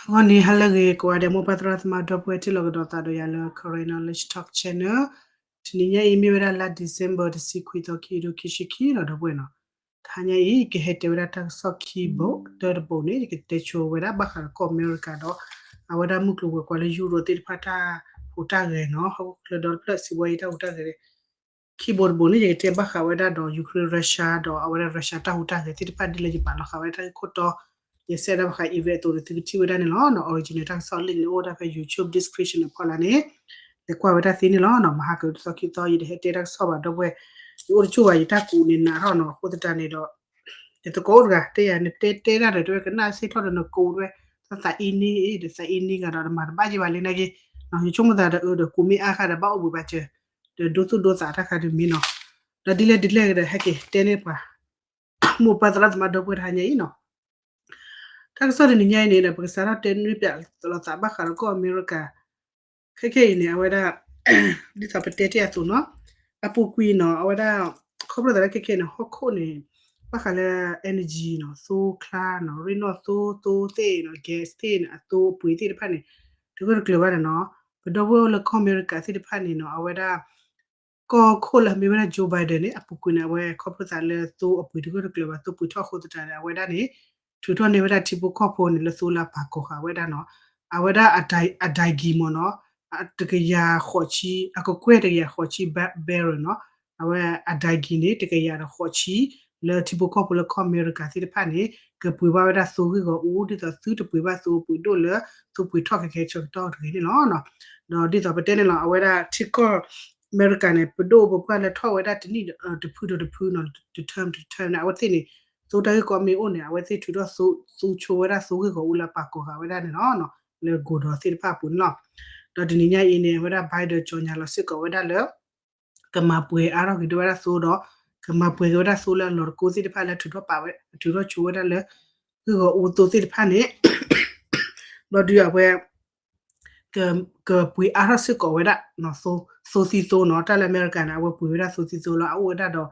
ဂီၤနံၤဟါလၢအဂ့ၤ ကိးဂၤဒဲး မိၢ်ပၢ်သရၣ်သမါဒီပုၢ်ဝဲၢ် ထံၣ်လိာ်ကဒီးသးဒီးယၤလၢ Karen Knowledge Talk Channel. တနံၤညါအံၤ မ့ၢ်ဝဲဒၣ်လါ December တဆံခွံသီ ခံကထိခံဆံခံဒီး ဒီပုၢ်ဝဲၢ်နီၤ. တဟါညါအံၤ ယကဟဲတဲဝဲဒၣ်တၢ်ကစီၣ်ခံဘိ, တၢတဘိန့ၣ် ယကတဲဆိဝဲဒၣ်ဘၣ်ဃးဒီးကီၢ်အမဲရကၤဒီး အဝဲဒၣ်မုၢ်ကျိၤဝဲၤကွာ်လၢယူရိသ့ၣ်တဖၣ်တၢ်ဟူးတၢ်ဂဲၤနီၤ, ဟီၣ်ခိၣ်ချၢဒီတဖျၢၣ် စံးဘီအံၤတၢ်ဟူးတၢ်ဂဲၤ ခံဘိတဘိန့ၣ် ယကတဲဘၣ်ဃးဝဲဒၣ်ဒီး Ukraine Russia ဒီးအဝဲဒၣ် Russia တၢ်ဟူးတၢ်ဂဲၤသ့ၣ်တဖၣ် ဒ်လၢယပာ်လီၤဃာ်ဝဲဒၣ်တၢ်ဂ့ၢ်ခိၣ်တီ ယဆဲးဒၣ်ဘၣ်ဃး event အသိးန့ၣ် သုကထံၣ်ဝဲဒၣ်န့ၣ်လီၤ. original တၢ်ကစီၣ်လံာ်န့ၣ် အိၣ်ဝဲဒၣ်ဖဲ YouTube description အဖီလာ်န့ၣ် လဲၤကွၢ်ဝဲဒၣ်သ့န့ၣ်လီၤ. မဟါကတသီခံသီ ယတဟဲတဲတၢ်ကစီၣ်ဘၣ် ဒီပုၢ်ဝဲၢ်, ယအိၣ်တဆိၣ်ဘၣ် ယတၢ်ကူးန့ၣ်နးထီၣ်နီၤ, အဃိသတးန့ၣ်ဒီး ယသကိးအိၣ်တဂၤ တဲယၤ နတဲတဲဒၣ်ဒီး တဲဝဲကနၣ်စ့ၢ်ထီၣ်ဒီးနကိးဝဲ သးအံၤန့ၣ် ဒီးသးအံၤန့ၣ်ဂၤဒီး တမၤတဘၣ်ယဘၣ်လံနာ်က့, ယဆိကမိၣ်သးဒီးအၢဒီး ကူးမ့ၢ်အါဃာ်ဒီး ဘၣ်အိၣ်ဘှံးဘၣ်စၢၤ ဒီးဒိသူၣ်ဒိသးတၢ်ခါတမံၤနီၤ. ဒီးဒ်လဲၣ်ဒ်လဲၣ်ဒီး ဟဲက့ၤတဲန့ၢ်ပှၤ မိၢ်ပၢ်သရၣ်သမါဒီပုၢ်ဝဲၢ်တဟါညါအံၤနီၤ. တၢ်ကစီၣ်တနံၤညါအံၤန့ၣ်ဒီး ပကစးထီၣ်တဲန့ၢ်ပၠးလိာ်သးဘၣ်ဃးဒီးကီၢ်အမဲရကၤ ခဲခဲအံၤန့ၣ် အဝဲဒၣ် ဒ်သိးပတဲတ့ၢ်အသိးနီၤ, အပူၤကွံာ်နီၤ အဝဲဒၣ် ခီဖျိသးလၢခဲခဲအံၤန့ၣ် ဟီၣ်ခိၣ်န့ၣ် ဘၣ်ဃးလၢ energy နီၤ, သိချါနီၤ, ရ့ၣ်နီၣ်သိ သိသ့ၣ်နီၤ, gas သ့ၣ်န့ၣ် အသိအပှ့ၤသ့ၣ်တဖၣ်န့ၣ် တဂၢၢ်တကျၢၤဘၣ်န့ၣ်နီၤ. ပဒီပုၢ်ဝဲၢ်လၢကီၢ်အမဲရကၤသ့ၣ်တဖၣ်န့ၣ်နီၤ အဝဲဒၣ် ကီၢ်ခိၣ်လၢအမ့ၢ်ဝဲဒၣ် Joe Biden န့ၣ် အပူၤကွံာ်န့ၣ် အဝဲခီဖျိသးလၢသိအပှ့ၤတဂၢၢ်တကျၢၤဘၣ် သိပှ့ၤထီၣ်အဃိသတးန့ၣ် အဝဲဒၣ်န့ၣ် ထုးထီၣ်န့ၢ်ဝဲဒၣ်ထံဖိကီၢ်ဖိန့ၣ် လၢသိလၢအပာ်ကီၤဃာ်ဝဲဒၣ်နီၤ, အဝဲဒၣ်အဒၢၣ်ကံၤမ့ၢ်နီၤ, တကယၤဃိးဆံ အကကွဲၢ်တကယၤဃိးဆံ barrel နီၤ, အဝဲအဒၢၣ်ကံၤန့ၣ် တကယၤဒီးဃိးဆံ လၢထံဖိကီၢ်ဖိလၢကီၢ်အမဲရကၤသ့ၣ်တဖၣ်န့ၣ် ကပှ့ၤဘၣ်ဝဲဒၣ်သိဂ့ၢ်ဂီၤအူ ဒ်သိးသုတပှ့ၤဘၣ်သိပှ့ၤဒိၣ်လၢ သိပှ့ၤထီၣ်ခဲခဲဆၢကတီၢ်တဂ့ၤန့ၣ်လီၤ. ဒီးဒ်သိးပတဲန့ၣ်လီၤ အဝဲဒၣ်ထံကီၢ်အမဲရကၤန့ၣ် ပဒိၣ်ပပှၢ်လၢထီၣ်ဝဲဒၣ်တနံၣ်တဖုဒီးတဖုနီၤ, တ term တ term န့ၣ် အဝဲသ့ၣ်န့ၣ် သိတၢ်ဂ့ၢ်ကီမ့ၢ်အိၣ်န့ၣ် အဝဲသ့ၣ်ထုးထီၣ်သိဆိဝဲဒၣ်သိဂ့ၢ်ဂီၤအူလၢပာ်ကီၤဃာ်ဝဲဒၣ်န့ၣ်လီၤ. လၢကိၢ်ဒီးသ့ၣ်တဖၣ်အပူၤန့ၣ်လီၤ. ဒီးတနံၤညါအံၤန့ၣ် အဝဲဒၣ် Biden ကၠီၣ်ညါလီၤစ့ၢ်ကီးဝဲဒၣ်လၢ ကမၤပှဲၤအါထီၣ်က့ၤဒိၣ်ဝဲဒၣ်သိဒီး ကမၤပှဲၤက့ၤဝဲဒၣ်သိလၢအလီၢ်တကိသ့ၣ်တဖၣ်လၢထုးထီၣ်ပာ်ဝဲ ထုးထီၣ်ဆိဝဲဒၣ်လၢ ဂ့ၢ်ဂီၤအူသိသ့ၣ်တဖၣ်န့ၣ် ဘျီဒုးအဝဲ ကပှ့ၤအါထီၣ်စ့ၢ်ကီးဝဲဒၣ် သိသံသိနီၤ, တၢ်လၢအမဲရကၤန့ၣ် အဝဲပှ့ၤဝဲဒၣ်သိသံသိလီၤ, အအိၣ်ဝဲဒၣ်ဒီး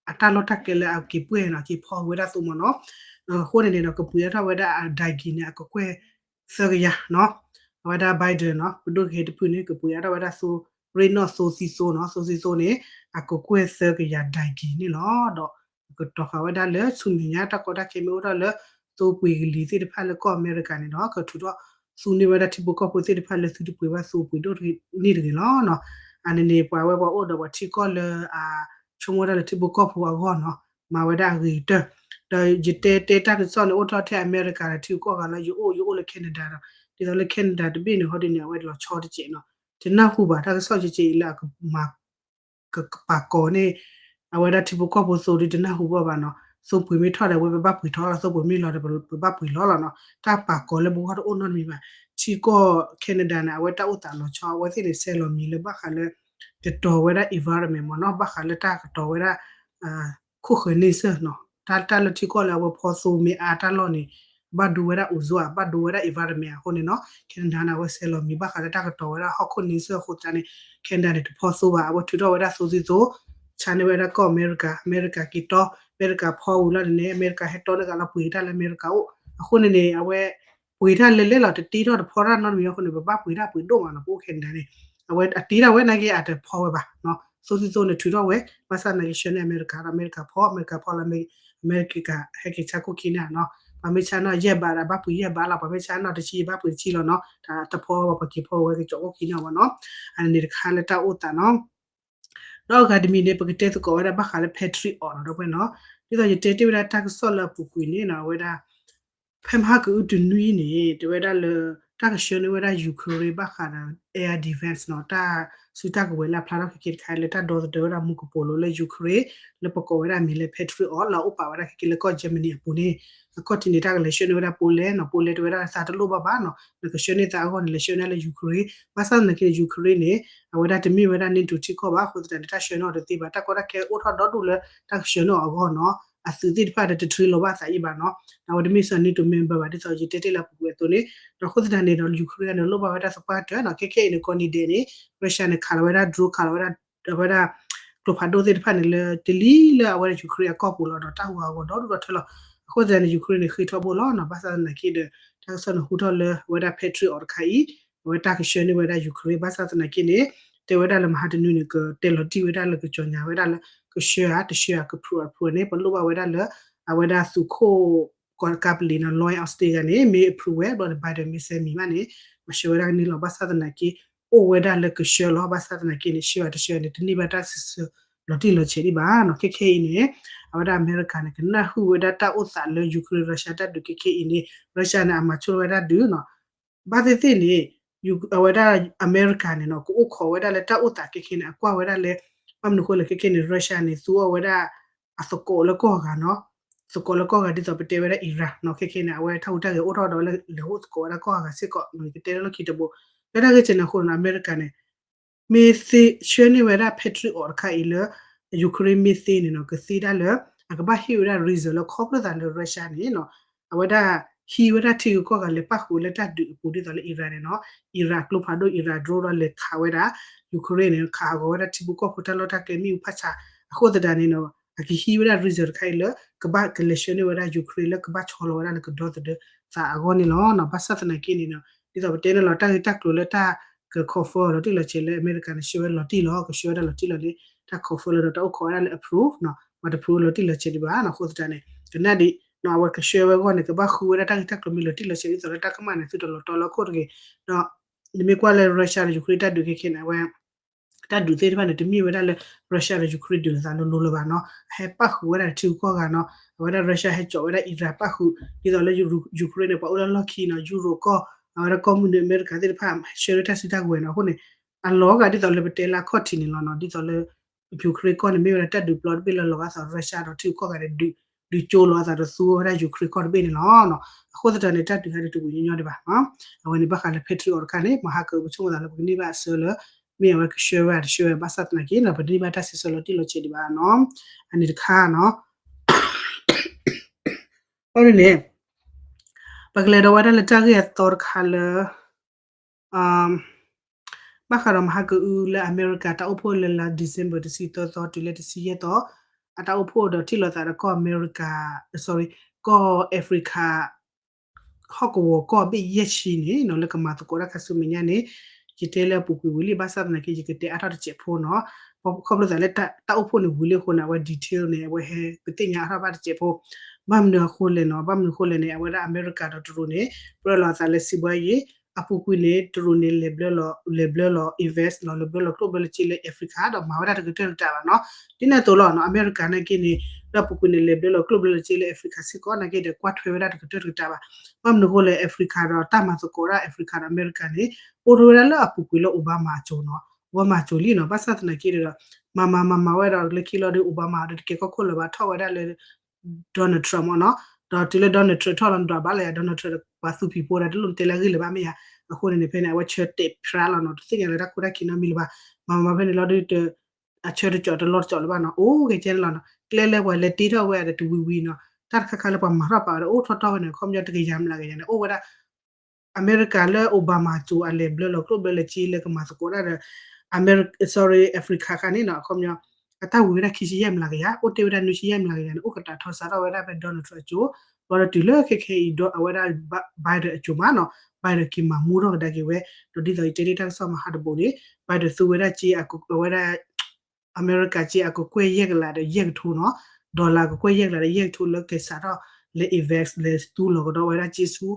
အတၢ်လီၢ်တၢ်ကျဲလၢအက့ၤပှဲၤနီၤ က့ၤဖီဝဲဒၣ်သိမ့ၢ်နီၤ, အဃိန့ၣ်န့ၣ်ဒီး ကပှ့ၤအါထီၣ်ဝဲဒၣ်အဒၢၣ်ကံၤန့ၣ် အကကွဲၢ်သၢကယၤနီၤ, အဝဲဒၣ် Biden နီၤ ပဒိၣ်ကဟဲတဖုန့ၣ် ကပှ့ၤအါထီၣ်ဝဲဒၣ်သိ ရ့ၣ်နီၣ်သိသံသိနီၤ, သိသံသိန့ၣ် အကကွဲၢ်သၢကယၤဒၢၣ်ကံၤန့ၣ်လီၤ. ဒီးကတီၤဃာ်ဝဲဒၣ်လၢဆူမဲာ်ညါတၢ်ကီတၢ်ခဲမ့ၢ်အိၣ်ထီၣ်လၢ သိပှ့ၤကလံၤသ့ၣ်တဖၣ်လၢကီၢ်အမဲရကၤန့ၣ်ဒီး ကထုးထီၣ်သူန့ၢ်ဝဲဒၣ်ထံဖိကီၢ်ဖိသ့ၣ်တဖၣ်လၢသုတပှ့ၤဘၣ်သိပှ့ၤဒိၣ်န့ၢ်တဂ့ၤလီၤ. အန့ၣ်န့ၣ် ပှၤဝဲပှၤအိၣ်ဒီးပှၤထံကီၢ်လၢအဆိကမိၣ်ဝဲဒၣ်လၢထံဖိကီၢ်ဖိအဂီၢ်နီၤ မၤဝဲဒၣ်အဂ့ၤကတၢၢ်, ဒီးယတဲတဲတၢ်ကစီၣ်န့ၣ် အိၣ်ထီၣ်ထဲအမဲရကၤဒီးထံဂုၤကီၢ်ဂၤလၢယအိၣ် ယအိၣ်လၢ Canada ဒီး ဒ်သိးလၢ Canada တဘ့ၣ်န့ၣ် ဟီဒ်န့ၣ် အဝဲလီၤဆီတစဲးနီၤ, တနၢ်ဟူဘၣ်တၢ်ကစီၣ်ကဲကဲအံၤလၢအကမၤ ကပာ်ကီၤန့ၣ် အဝဲဒၣ်ထံဖိကီၢ်ဖိသိဒ်တနၢ်ဟူဘၣ်ဘၣ်နီၤ, သိပှ့ၤမ့ၢ်ထီၣ်ဒီး အဝဲပဘၣ်ပှ့ၤထီၣ်လီၤ, သိပှ့ၤမ့ၢ်လီၤဒီး ပဘၣ်ပှ့ၤလီၤလီၤနီၤ, တၢ်ပာ်ကီၤလၢပဂီၢ်တအိၣ်နီတမံၤဘၣ်. ထံကီၢ် Canada န့ၣ် အဝဲတၢ်အိၣ်သးလီၤဆီ အဝဲသ့ၣ်န့ၣ် ဆဲးလီၤမံၤလၢဘၣ်ဃးလၢ ကတီၤဝဲဒၣ် environment မ့ၢ်နီၤ, ဘၣ်ဃးလၢတၢ်ကတီၤဝဲဒၣ် ခိၣ်ဃၢၤန့ဆၢၣ်နီၤ, တၢ်တၢ်လၢထံကီၢ်လၢအဝဲဖီသိမ့ၢ်အါတၢ်လီၢ်န့ၣ် ဘၣ်ဒိဝဲဒၣ် ozone ဘၣ်ဒိဝဲဒၣ် environment အဃိန့ၣ်နီၤ, Canada န့ၣ် အဝဲဆဲးလီၤမံၤဘၣ်ဃးလၢတၢ်ကတီၤဝဲဒၣ်ဟီၣ်ခိၣ်န့ဆၢၣ်အဃိသတးန့ၣ် Canada န့ၣ် တဖီသိဘၣ်, အဝဲထုးထီၣ်ဝဲဒၣ်သိသံသိ ဆါန့ၢ်ဝဲဒၣ်ကီၢ်အမဲရကၤ, အမဲရကၤက့ၤတီ အမဲရကၤဖီဝံၤလီၤန့ၣ် အမဲရကၤဟဲတီန့ၢ်ကလီၤပှ့ၤတၢ်လၢအမဲရကၤအိၣ်, အဃိန့ၣ်န့ၣ် အဝဲ ပှ့ၤတၢ်လဲၤလဲၤလီၤ တတ့ထီၣ်တဖီတၢ်နီတမံၤအဃိန့ၣ် ပဘၣ်ပှ့ၤတၢ်ပှ့ၤဒိၣ်မးနီၤ, ပအိၣ် Canada န့ၣ် အဝဲအတ့ထီၣ်ဝဲနာ်က့ အတဖီဝဲဘၣ်, သိသံသိန့ၣ်ထုးထီၣ်ဝဲ ဘၣ်ဆၣ်သနာ်က့ဆှၢန့ၢ်အမဲရကၤဒီး အမဲရကၤဖီ, အမဲရကၤဖီလီၤ အမဲရကၤဟဲက့ၤဆါခိၣ်ခံန့ၣ်နီၤ, ပှၤမ့ၢ်ဆါန့ၢ်ယဲၢ်ဘးဒီး ဘၣ်ပှ့ၤယဲၢ်ဘးလီၤ, ပှၤမ့ၢ်ဆါန့ၢ်တဆံ ဘၣ်ပှ့ၤတဆံလီၤနီၤ, တဖီဝဲ ပှၤက့ၤဖီဝဲကကၠီၤခိၣ်ခံန့ၣ်ဝဲနီၤ, အန့ၣ်တခါလၢတၢ်အိၣ်သးနီၤ. ဒီးအဂၤတမံၤန့ၣ် ပကတဲသကိးဝဲဒၣ်ဘၣ်ဃးလၢ Patriot နီၤ ဒီပုၢ်ဝဲၢ်နီၤ, ဒ်သိးယတဲတ့ၢ်ဝဲဒၣ်တၢ်ကစီၣ်လၢအပူၤကွံာ်န့ၣ်နီၤ အဝဲဒၣ် ဖဲမဟါကအုတနွံန့ၣ် တဲဝဲဒၣ်လၢ တၢ်ကဆှၢန့ၢ်ဝဲဒၣ် Ukraine ဘၣ်ဃးဒီး air defense နီၤ, တၢ်စုတၢ်ကဝဲၤလၢအဖျါထီၣ်ခဲက့ၤတခါလၢတၢ်ဒီသဒၢဝဲဒၣ်မူကပိာ်လိၤလၢ Ukraine လၢပကိးဝဲဒၣ်မံၤလၢ Patriot လၢအအိၣ်ပာ်ဝဲဒၣ်ခဲက့ၤလၢကီၢ် Germany အပူၤန့ၣ် အခီၣ်ထံးန့ၣ် တၢ်ကလဲၤဆှၢန့ၢ်ဝဲဒၣ် Poland နီၤ, Poland တဲဝဲဒၣ်သးတလိၣ်ဘၣ်ဘၣ်နီၤ, နကဆှၢန့ၢ်သးအဂီၢ်န့ၣ် လဲၤဆှၢန့ၢ်လၢ Ukraine, ဘၣ်ဆၣ်သနာ်က့န့ၣ် Ukraine န့ၣ် အဝဲဒၣ်တမ့ၢ်ဝဲဒၣ် NATO ထံကီၢ်ဘၣ်အဃိသတးန့ၣ် တၢ်ဆှၢန့ၢ်အီၤတသ့ဘၣ်, တၢ်ကီတၢ်ခဲအိၣ်ထီၣ်ဒီဒူၣ်လၢတၢ်ကဆှၢန့ၢ်အီၤအဂီၢ်နီၤ, အသုးသ့ၣ်တဖၣ်ဒီးတထြံလီၤဘၣ်အသးအံၤဘၣ်နီၤ, အဝဲတမ့ၢ်စ့ၢ် NATO member ဘၣ် ဒ်သိးယတဲတ့ၢ်လၢအပူၤကွံာ်အသိးန့ၣ်, ဒီးအဃိသတးန့ၣ်ဒီး Ukraine န့ၣ်လိၣ်ဘၣ်ဝဲဒၣ်သပှၢ်တၢၢ်နီၤ, ခဲခဲအံၤန့ၣ် ကိးနံၤဒဲးန့ၣ် Russia န့ၣ် ခးလီၤဝဲဒၣ် drone ခးလီၤဝဲဒၣ် အဝဲဒၣ် ကျိဖးဒိၣ်သ့ၣ်တဖၣ်န့ၣ်လၢတလံၤလၢအဝဲဒၣ် Ukraine အကီၢ်ပူၤလီၤဒီး တၢ်ဟူးဟးဂီၤဒီဒူၣ်ဒီထၢလီၤ, အဃိသတးန့ၣ် Ukraine န့ၣ် ဃ့ထီဘိလီၤနီၤ, ဘၣ်ဆၣ်သနာ်က့ဒီး တၢ်ကစီၣ်န့ၣ်ဟူထီၣ်လၢအဝဲဒၣ် Patriot တခါအံၤ အဝဲတၢ်ကဆှၢန့ၢ်ဝဲဒၣ် Ukraine ဘၣ်ဆၣ်သနာ်က့န့ၣ် တဲဝဲဒၣ်လၢမဟါတနွံန့ၣ် ကတဲလီၤတံၢ်ဝဲဒၣ်လၢကစီၤညါဝဲဒၣ်လၢ ကဆှၢဧါ တဆှၢဧါ ကဖုးအဖုးန့ၣ် ပလိၣ်ဘၣ်ဝဲဒၣ်လၢ အဝဲဒၣ်သုးခိၣ် ကီၢ်ကါပလံၤနီၤ Lloyd Austin တဂၤန့ၣ် မ့ၢ် approve ဝဲ ဘျီန့ၣ် Biden မ့ၢ် sign မံၤဘၣ်န့ၣ် မၤဆှၢဝဲဒၣ်န့ၣ်လီၤ. ဘၣ်ဆၣ်သနာ်က့ အိၣ်ဝဲဒၣ်လၢကဆှၢလီၤ. ဘၣ်ဆၣ်သနာ်က့န့ၣ် ဆှၢဧါတဆှၢန့ၣ် တန့ၢ်ဘၣ်တၢ်စံးဆၢလီၤတံၢ်လီၤဆဲးဒံးဘၣ်နီၤ. ခဲခဲအံၤန့ၣ် အဝဲဒၣ်အမဲရကၤန့ၣ် ကနၢ်ဟူဝဲဒၣ်တၢ်အိၣ်သးလၢ Ukraine Russia တၢ်ဒုးခဲခဲအံၤန့ၣ် Russia န့ၣ် အမၤဆိၣ်ဝဲဒၣ်ဒုးနီၤ ဘၣ်သ့ၣ်သ့ၣ်န့ၣ် အဝဲဒၣ်အမဲရကၤန့ၣ်နီၤ ကအိၣ်ခိးဝဲဒၣ်လၢတၢ်အိၣ်သးခဲခဲန့ၣ် အကွၢ်ဝဲဒၣ်လၢ ဘၣ်မနုၤအဃိလဲၣ် ခဲခဲန့ၣ် Russia န့ၣ် သူအီၤဝဲဒၣ် အသကိးလၢကီၢ်ဂၤနီၤ သကိးလၢကီၢ်ဂၤ ဒ်သိးပတဲဝဲဒၣ် Iran နီၤ ခဲခဲန့ၣ် အဝဲတၢ်ဟူးတၢ်ဂဲၤအိၣ်ထီၣ်ဒီးလၢလဲၤအိၣ်သကိးဝဲဒၣ်ကီၢ်ဂၤစ့ၢ်ကီး ကတဲလၢလီၢ်ခံတဘိ လၢတၢ်ဂ့ၢ်ကဲန့ၣ်အဃိန့ၣ် အမဲရကၤန့ၣ် မ့ၢ်သ့ဆှၢန့ၢ်ဝဲဒၣ် Patriot တခါအံၤလၢ Ukraine မ့ၢ်သ့န့ၣ်နီၤ ကသ့ဒၣ်လၢ အကဘၣ်ဟ့ၣ်ဝဲဒၣ် reason လၢခီဖျိသးလၢ Russia န့ၣ်နီၤ အဝဲဒၣ်ဟံးဝဲဒၣ်ထံဂုၤကီၢ်ဂၤလဲၤပၣ်ဃုာ်လၢတၢ်ဒုးအပူၤဒ်သိးလၢ Iran န့ၣ်နီၤ Iran ကျိဖးဒိၣ် Iran drone ဒီးလဲၤခးဝဲဒၣ် Ukraine န့ၣ် ခးဟးဂီၤဝဲဒၣ်ထံဖိကီၢ်ဖိတၢ်လီၢ်တၢ်ကျဲမ့ၣ်အူဖးဆး အဃိသတးန့ၣ်နီၤ အကဟံးဝဲဒၣ် reason တခါအံၤလၢ ကဘၣ်ကလဲၤဆှၢန့ၢ်ဝဲဒၣ် Ukraine လၢကဘၣ်ဆီလီၤဝဲဒၣ်လၢကဒီသဒၢသးအဂီၢ်န့ၣ်လီၤ. ဘၣ်ဆၣ်သနာ်က့န့ၣ်နီၤ ဒ်သိးပတဲန့ၣ်လီၤ တၢ်ဂ့ၢ်တၢ်ကျိၤလၢတၢ်က confirm လီၤတံၢ်လီၤဆဲးလၢအမဲရကၤန့ၣ် ဆှၢဝဲလီၤတံၢ်လီၤ ကဆှၢဝဲဒၣ်လီၤတံၢ်လီၤန့ၣ် တၢ် confirm လၢဒီးတၢ်အိၣ်ခိးဝဲဒၣ်လၢ approve နီၤ မ့တ approve လီၤတံၢ်လီၤဆဲးဒံးဘၣ်နီၤ အဃိသတးန့ၣ် ကနၣ်ဒ်နီၤ အဝဲကဆှၢဝဲအဂီၢ်န့ၣ် ကဘၣ်ဃုဝဲဒၣ်တၢ်ဂ့ၢ်တၢ်ကျိၤမ့ၢ်လီၤတံၢ်လီၤဆဲးဒ်သိးလၢတၢ်ကမၣ်န့ၣ် သုတလီၤတီလၢခိၣ်တဂ့ၤ ဒီး နမ့ၢ်ကွၢ်လၢ Russia ဒီး Ukraine တၢ်ဒုးခဲခဲန့ၣ် အဝဲ တၢ်ဒုးသ့ၣ်တဖၣ်န့ၣ် တမ့ၢ်ဝဲဒၣ်လၢ Russia ဒီး Ukraine ဒုးလိာ်သးလိၤလိၤလၢၤဘၣ်နီၤ အဟဲပၣ်ဃုာ်ဝဲဒၣ်ထံဂုၤကီၢ်ဂၤနီၤ အဝဲဒၣ် Russia ဟဲကၠီးဝဲဒၣ် Iran ပၣ်ဃုာ် ဒ်သိးလၢ Ukraine န့ၣ် ပှၤအိၣ်လၢလီၢ်ခံနီၤ ယူရိၤကီၢ် အဝဲဒၣ်ကီၢ်မုၢ်နုာ်အမဲရကၤသ့ၣ်တဖၣ် ဆှၢလၢတၢ်စုတၢ်ကဝဲၤနီၤ အဃိန့ၣ် အလီၤဂာ်ဒ်သိးလၢပတဲလၢအခီၣ်ထံးန့ၣ်လီၤနီၤ ဒ်သိးလၢ Ukraine ကီၢ်န့ၣ် မ့ၢ်ဝဲဒၣ်တၢ်ဒုးပျီတဘ့ၣ်လၢလီၤဂာ်သး Russia ဒီးထံဂုၤကီၢ်ဂၤန့ၣ် ဒုးကၠိလီၤအသးဒီးသူဝဲဒၣ် Ukraine ကီၢ်တဘ့ၣ်န့ၣ်လီၤ. အဃိသတးန့ၣ် တၢ်ဒုးဟဲဒုးတဝံၤညီညီဒံးဘၣ်နီၤ အဝဲန့ၣ်ဘၣ်ဃးလၢ Patriot တခါန့ၣ် မဟါကပဆိကမိၣ်သးလၢပကန့ၢ်ဘၣ်အဆၢလၢ မ့ၢ်အဝဲကဆှၢဝဲတဆှၢဝဲဘၣ်ဆၣ်သနာ်က့နီၤ ပတန့ၢ်ဘၣ်တၢ်စံးဆၢလီၤတံၢ်လီၤဆဲးဒံးဘၣ်နီၤ အန့ၣ်တခါနီၤ အဃိန့ၣ်န့ၣ် ပကလဲၤဒီးဝဲဒၣ်လၢတၢ်ဂ့ၢ်အသီတခါလၢ ဘၣ်ဃးဒီးမဟါကအုလၢအမဲရကၤတၢ်အိၣ်ဖှိၣ်လၢလါ December တဆံသၢသီတုၤလၢတဆံယဲၢ်သီ အတၢ်အိၣ်ဖှိၣ်ဒီးထံၣ်လိာ်သးဒီးကီၢ်အမဲရကၤ sorry ကီၢ် Africa ဟီၣ်ကဝီၤကီၢ်ဘ့ၣ်ယဲၢ်ဆံန့ၣ်နီၤ လၢကမၤသကိးတၢ်ခါဆူမဲာ်ညါန့ၣ် ယတဲလၢအပူၤကွံာ်ဝံၤလံ ဘၣ်ဆၣ်သနာ်က့ ယကတဲအါထီၣ်တစဲးဖိနီၤ ခီဖျိသးလၢတၢ်အိၣ်ဖှိၣ်န့ၣ်ဝံၤလံအဃိန့ၣ် အဝဲ detail န့ၣ် အဝဲဟဲကသ့ၣ်ညါအါထီၣ်ဘၣ်တစဲးဖိ ဘၣ်မနုၤအဃိလဲၣ်နီၤ ဘၣ်မနုၤအဃိလဲၣ်န့ၣ် အဝဲဒၣ်အမဲရကၤဒီးတရူးန့ၣ် ပြၢလီၤအသးလၢစံးဘှါယံၤ အပူၤကွံာ်န့ၣ် တရူးန့ၣ် လဲၤဘျၢလီၤ လဲၤဘျၢလီၤ invest လီၤ လဲၤဘျၢလီၤကျိၣ်ဘျၢလီၤစ့လၢ Africa ဒီးမၤဝဲဒၣ်တကတၢၢ်တကတၢၢ်ဘၣ်နီၤ ဒ်န့ၣ်အသိးလီၤနီၤ အမဲရကၤနာ်က့န့ၣ် လၢအပူၤကွံာ်န့ၣ် လဲၤဘျၢလီၤကျိၣ်ဘျၢလီၤစ့လၢ Africa စ့ၢ်ကီးနာ်က့ဒီး ကွၢ်ထွဲဝဲဒၣ်တကတၢၢ်တကတၢၢ်ဘၣ် ဘၣ်မနုၤအဃိလဲၣ် Africa ဒီးတၢ်မၤသကိးဒၣ် Africa ဒီးအမဲရကၤန့ၣ် အိၣ်ထီၣ်ဝဲဒၣ်လၢအပူၤကွံာ်လၢ Obama အစိၤနီၤ Obama အစိၤလံနီၤ ဘၣ်ဆၣ်သနာ်က့ဒီး မၤမၤမၤမၤဝဲဒီးလၢခံလီၤဒီး Obama ဒီးတကဲကီၢ်ခိၣ်လၢၤဘၣ် ထီၣ်ဝဲဒၣ်လၢ Donald Trump မ့ၢ်နီၤ ဒီးတုၤလၢ Donald Trump ထီၣ်လီၤန့ၣ်ဒီး ဘၣ်လၢယၤ Donald Trump ဒီးပှၤသူဖံးဖိဒီး တလိၣ်တဲလၢအဂ့ၢ်လၢၤဘၣ်မ့ၢ်ဧါ အဃိန့ၣ်န့ၣ် ဖဲန့ၣ် အဝဲဆၢတဲာ်ဖြါလီၤနီၤ တသ့ၣ်ညါလၢတၢ်ခိၣ်တၢ်ခံးနီတမံၤလၢၤဘၣ် မၤမၤဖဲန့ၣ်လီၤဒီး အဆၢတကီၤတလီၢ်တကီၤလၢၤဘၣ်နီၤ အိၣ်ကဲကဲန့ၣ်လီၤနီၤ ကျဲလၢပှၤလဲၤတ့ထီၣ်ဝဲအံၤဒီးတဝံၤဝံၤနီၤ တၢ်တခါခါလၢပှၤမၤထီၣ်ပာ်ဝဲဒီး အိၣ်ထီၣ်ထီၣ်ဝဲန့ၣ် အခီပညီတကယၤမျးကယၤန့ၣ် အိၣ်ဝဲဒၣ် အမဲရကၤလၢ Obama အစိၤ အလဲၤဘျၢလီၤကျိၣ်ဘျၢလီၤစ့လၢကမၤသကိးဒၣ်ဒီး အမဲရကၤ sorry Africa ခါန့ၣ်နီၤ အခီပညီ အတၢ်ဝံၤဝဲဒၣ်ခံဆံယဲၢ်မျးကယၤ အိၣ်တ့ၢ်ဝဲဒၣ်နွံဆံယဲၢ်မျးကယၤန့ၣ် အိၣ်ကတၢၢ်ထီၣ်စးထီၣ်ဝဲဒၣ်ဖဲ Donald Trump အစိၤ ဘျီဒီးတုၤလၢခဲခဲအံၤဒီး အဝဲဒၣ် Biden အစိၤမးနီၤ Biden က့ၤမၤမူထီၣ်ကဒါက့ၤဝဲ ဒီးဒ်သိးယတဲန့ၢ်တၢ်ကစီၣ်မဟါတဘိန့ၣ် Biden သူဝဲဒၣ်စ့ အဝဲဒၣ် အမဲရကၤစ့အကကွဲၢ်ယဲၢ်ကလးဒီးယဲၢ်ကထိနီၤ dollar ကကွဲၢ်ယဲၢ်ကလးဒီးယဲၢ်ကထိလၢကစးထီၣ်လဲၤ invest လဲၤသူလီၤကဒီးဝဲဒၣ်စ့ဆူ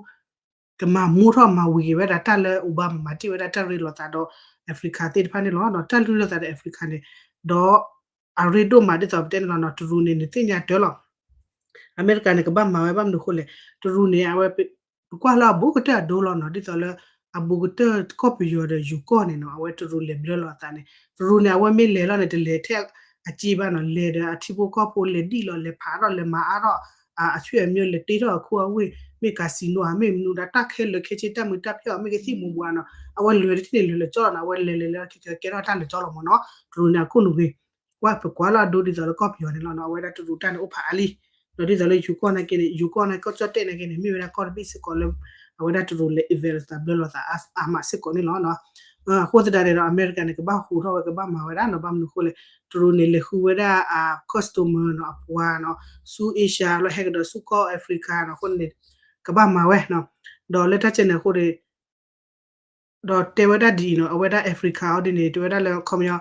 ကမၤမူထီၣ်မၤဝံၤက့ၤဝဲဒၣ်တၢ်လၢ Obama မၤတ့ၢ်ဝဲဒၣ်တၢ်ရ့လိာ်သးဒီး Africa သ့ၣ်တဖၣ်န့ၣ်လီၤ. တၢ်ရ့လိာ်သးဒီး Africa န့ၣ် ဒီးအရ့ဒိၣ်မးဒ်သိးပတဲန့ၣ်လီၤနီၤ တရူးန့ၣ် နသ့ၣ်ညါတၢ်လီၤ အမဲရကၤန့ၣ် ကဘၣ်မၤဝဲဘၣ်မနုၤအဃိလဲၣ် တရူးန့ၣ် အဝဲ ပကွၢ်လၢအဘူးကတၢၢ်အဒိလီၤနီၤ ဒ်သိးလၢ အဘူးကတၢၢ်ကီၢ်ပယီၤဒီးယိၤကီၢ်န့ၣ်နီၤ အဝဲတရူးလဲၤဘျၢလီၤအသးန့ၣ် တရူးန့ၣ် အဝဲမ့ၢ်လဲၤလီၤန့ၣ် တလဲၤထဲအစ့ဘၣ်နီၤ လဲၤဒီးအထံဖိကီၢ်ဖိလဲၤဒံၣ်လီၤ လဲၤဖးထီၣ် လဲၤမၤအါထီၣ် အဆွေအမျိုး လဲၤတ့ထီၣ်အခိၣ်အဝ့ၢ် မ့ၢ် casino ဧါ မ့ၢ်မနုၤဒၣ် တၢ်ခဲလၢာ်ခဲဆ့ တၢ်မုာ်တၢ်ဖျၢၣ်အီၤ မ့ၢ်ကသံၣ်မူၤဘှးနီၤ အဝဲလဲၤတထံၣ်န့ၣ် လဲၤလၢကၠီလီၤနီၤ အဝဲလဲၤလဲၤလၢခဲကဲထီၣ်တၢ်လၢကၠီလီၤမ့ၢ်နီၤ တရူးန့ၣ် အခိၣ်နူာ်ဂ့ၤ ကွၢ်ပကွၢ်လၢအဒိဒ်သိးလၢကီၢ်ပယီၤန့ၣ်လီၤနီၤ အဝဲဒၣ်တရူးတၢ်န့ၣ်အိၣ်ဖးအါလံ ဒီးဒ်သိးလၢယိၤကီၢ်နာ်က့န့ၣ် ယိၤကီၢ်နာ်က့ ကီၢ်ကၠီၣ်တဲၣ်နာ်က့န့ၣ် မ့ၢ်ဝဲဒၣ်ကီၢ်တဘ့ၣ်စ့ၢ်ကီးလၢ အဝဲဒၣ်တရူးလဲၤ invest သးဘျၢလီၤသးအါမးစ့ၢ်ကီးန့ၣ်လီၤ. အဃိသတးန့ၣ်ဒီး အမဲရကၤန့ၣ် ကဘၣ်ဟူးထီၣ်ဝဲ ကဘၣ်မၤဝဲဒၣ်နီၤ ဘၣ်မနုၤအဃိလဲၣ် တရူးန့ၣ် လဲၤဃုဝဲဒၣ်အ customer နီၤ အပှၤနီၤ ဆူ Asia လီၤ ဟဲကဒီးဆူကီၢ် Africa နီၤ အဃိန့ၣ် ကဘၣ်မၤဝဲနီၤ ဒီးလၢတၢ်ကဲန့ၣ်အဃိန့ၣ် ဒီးတဲဝဲဒၣ်ဒ်အံၤနီၤ, အဝဲဒၣ် Africa အီၤဒ်န့ၣ် တဲဝဲဒၣ်လၢ ခီပညီ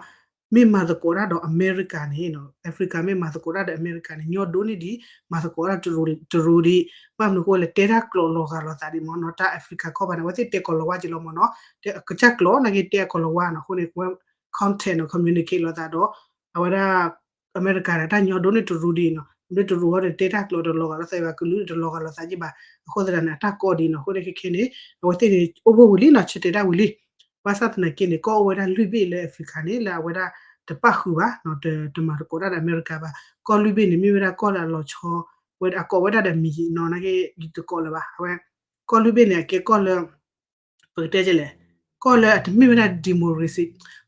မ့ၢ်မၤသကိးတၢ်ဒီးအမဲရကၤန့ၣ်နီၤ, Africa မ့ၢ်မၤသကိးတၢ်ဒီးအမဲရကၤန့ၣ် ညီဒိၣ်န့ၢ်ဒံး မၤသကိးတၢ်တရူးဒံး, ဘၣ်မနုၤအဃိလဲၣ် တဲတၢ်ကျိာ်လီၤဂာ်လိာ်သးဒံးမ့ၢ်နီၤ, တၢ် Africa ခီပၤန့ၣ် အဝဲသ့ၣ်တဲကီၤလၤဝါက့ၤလီၤမ့ၢ်နီၤ, တဲကစၢ်ကျိာ်နာ်က့ တဲအကီၤလၤဝါနီၤ, အဃိန့ၣ် contact နီၤ communicate လိာ်သးဒီး အဝဲဒၣ် အမဲရကၤန့ၣ် တၢ်ညီဒိၣ်န့ၢ်တရူးဒံးနီၤ, မ့ၢ်တရူးဟီန့ၣ် တဲတၢ်ကျိာ်တလီၤဂာ်လိာ်သးဘၣ်, ကလုာ်တလီၤဂာ်လိာ်သးက့ဘၣ်, အဃိသတးန့ၣ် အတၢ်ကီဒံးနီၤ, အဃိန့ၣ်ခဲခဲန့ၣ် အဝဲသ့ၣ်န့ၣ် အိၣ်ဘှီၣ်ဝံၤလံနီၤ, ဆၢတဲာ်တၢ်ဝံၤလံ, ဘၣ်ဆၣ်သနာ်က့န့ၣ် ကီၢ်အိၣ်ဝဲဒၣ်လွံၢ်ဘ့ၣ်လၢ Africa န့ၣ် လၢအဝဲဒၣ်တပၣ်ဃုာ်ဘၣ်နီၤ, တမၤသကိးတၢ်ဒီးအမဲရကၤဘၣ်, ကီၢ်လွံၢ်ဘ့ၣ်န့ၣ် မ့ၢ်ဝဲဒၣ်ကီၢ်လၢအလီၤဆီ ဝဲဒၣ်အကိးဝဲဒၣ်ဒီးမံၤနီၤ, နာ်က့ ယတကိးလၢၤဘၣ်, အဝဲ ကီၢ်လွံၢ်ဘ့ၣ်န့ၣ် အကဲကီၢ်လၢ ပကတဲကလဲၣ်, ကီၢ်လၢအတမ့ၢ်ဝဲဒၣ် democracy,